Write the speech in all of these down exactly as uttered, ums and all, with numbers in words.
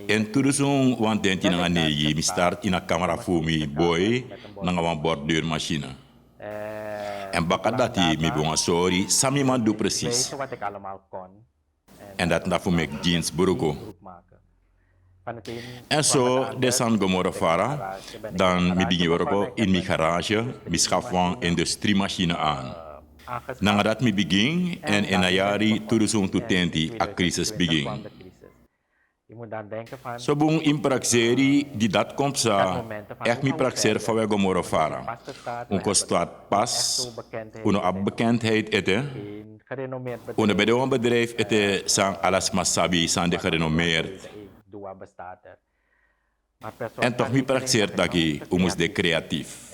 En tu dusun wan tenti nanga neigi mi start ini a kamra fu mi boi nanga wan borduurmachine. En baka dati mi ben wani sori san mi man du presis. En dati na fu meki jeans bruku. En so den sani go moro fara, dan mi bigin wroko ini mi garage, mi schafu wan industriemachine aan. Nanga dati mi bigin, en ini a yari tu dusun tu tenti a crisis bigin. So bun yu mus prakseri di dati kon psa, echt mi prakseri fa wi e go moro fara. Un kon start pas, un no abi bekendheid ete. Un no ben de wan bedrijf ete san ala sma sabi, san de gerenommeerd. En toch mi prakseri taki un mus de creatief.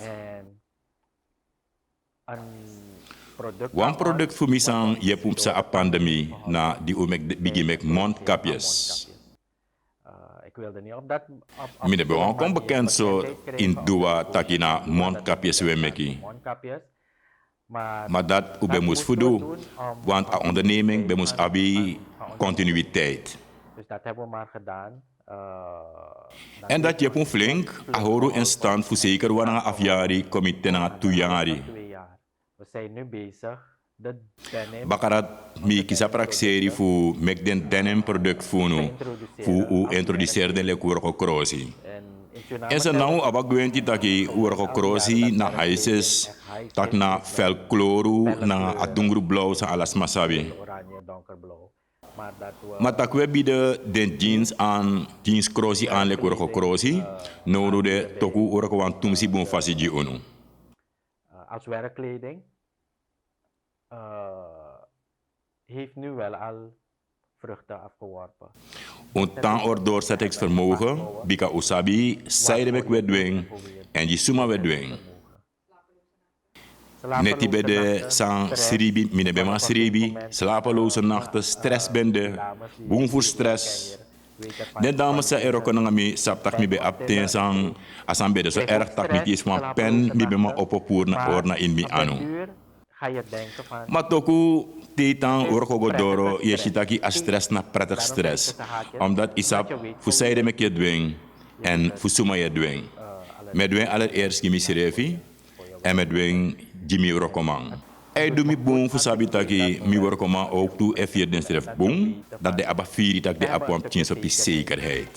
Wan product fu mi san yepi un psa a pandemi na di un meki, bigin meki mondkapjes. Mi no ben wani kon bekend so ini Dua taki na mondkapjes wi e meki. Ma dati un ben mus fu du, want a onderneming ben mus abi continuïteit. En dati yepi un flink, a hori un in stand fu zeker wan nanga afu yari kon mi te nanga tu yari. Baka dati mi kisi a prakseri fu meki den denim product fu unu, fu un introduceri den leki wroko krosi. En so now un abi a gwenti taki wroko krosi na haises, taki na felkloru nanga a dungru blaw san ala sma sabi. Ma taki wi e bidi den jeans aan, jeans krosi aan leki wroko krosi, now un de toku wroko wan tumsi bun fasi gi unu. Als werkkleding heeft nu wel al vruchten afgeworpen. Un tan ori doorzettingsvermogen, bika un sabi san ede meki wi e du en, en gi suma wi e du en. Neti ben de san sribi, mi no ben man sribi, slapeloze nachten, stress ben de, bun fu stress. Den dames san e wroko nanga mi sabi taki mi ben abi ten san, a san ben de so erg taki mi kisi wan pen, mi ben man opo puru na ori na ini mi anu. Ma toku te yu tan wroko go doro, yu e si taki a stress na prettig stress. Omdat yu sabi fu san ede meki yu e du en, en fu suma yu e du en. Mi e du en allereerst gi misrefi, en mi e du en gi mi wrokoman. A e du mi bun fu sabi taki mi wrokoman ook tu e firi densrefi bun, dati den abi a firi taki den abi wan pikinso pisi zekerheid.